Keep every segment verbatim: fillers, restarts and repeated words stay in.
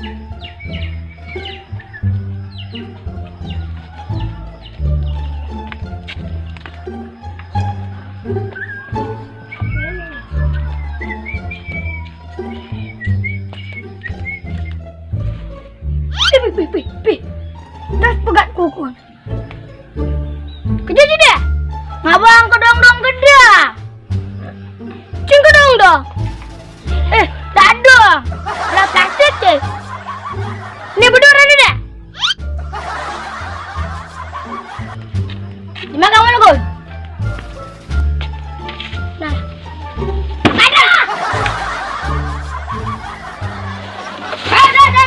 Pi, pi, pi, pi, pi. Das pegat kukun. Kerja je deh. Ngabang kedong-dong gede. Cing kedong-dong. Eh, tak ada. Lah plastik je. Ni berdua ada deh. Di mana kamu lagu? Nah. Ada. Ada, ada.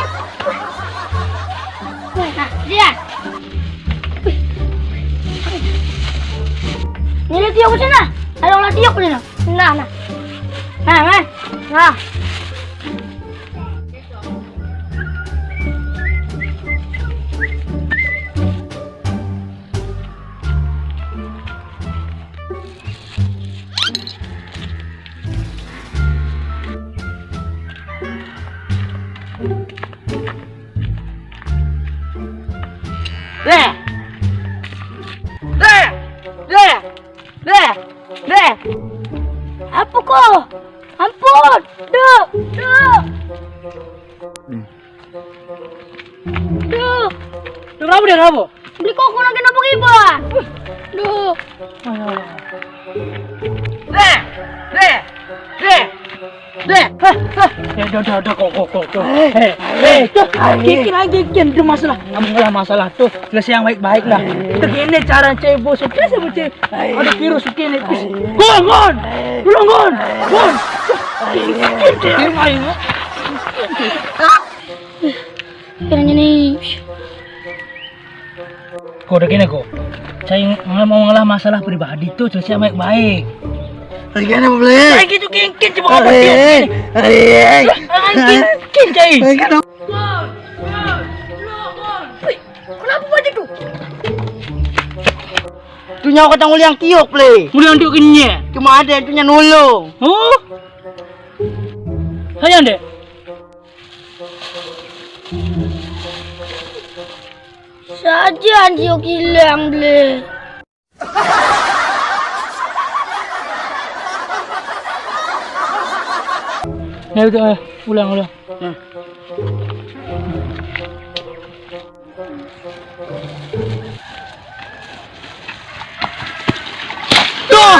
Nah, dia. Ni lagi aku sana. Ada orang lagi aku sana. Nah, nah. Nah, man. Nah. Deh. Deh. Deh. Deh. Deh. Apa kau? Ampun. Duh. Duh. Duh. Duh, kenapa dia, kenapa? Beli koko lagi nabung iban. Duh. Deh, deh, deh, deh. Hah, hah. Eh, dah, dah, dah, kok, kok, kok, kok. Eh, eh, tuh, kikir lagi, kikir. Itu masalah. Nggak masalah, masalah tuh. Selesai yang baik-baik lah. Itu gini cara cewek bos. Oke, sama cewek. Ada virus begini. Gon, gon. Tolong, gon. Gon. Kikir, kikir, ayo. Kiranya nih. Kok udah gini kok. Saya ng-, mau ngalah masalah pribadi tuh selesai baik-baik. Lagi ada apa, Ble? Lagi tuh kengken coba apa dia? Hei, hei. Lagi kengken, cai. Lagi ada. Wih, kenapa banyak tuh? Tuh nyawa kata nguliang tiok, Ble. Nguliang tiok ini. Cuma ada yang tuh nya nolong. Oh? Sayang deh. Saja anjing hilang, Ble. Nah, itu, eh, ulang, ulang. Nah. Tuh!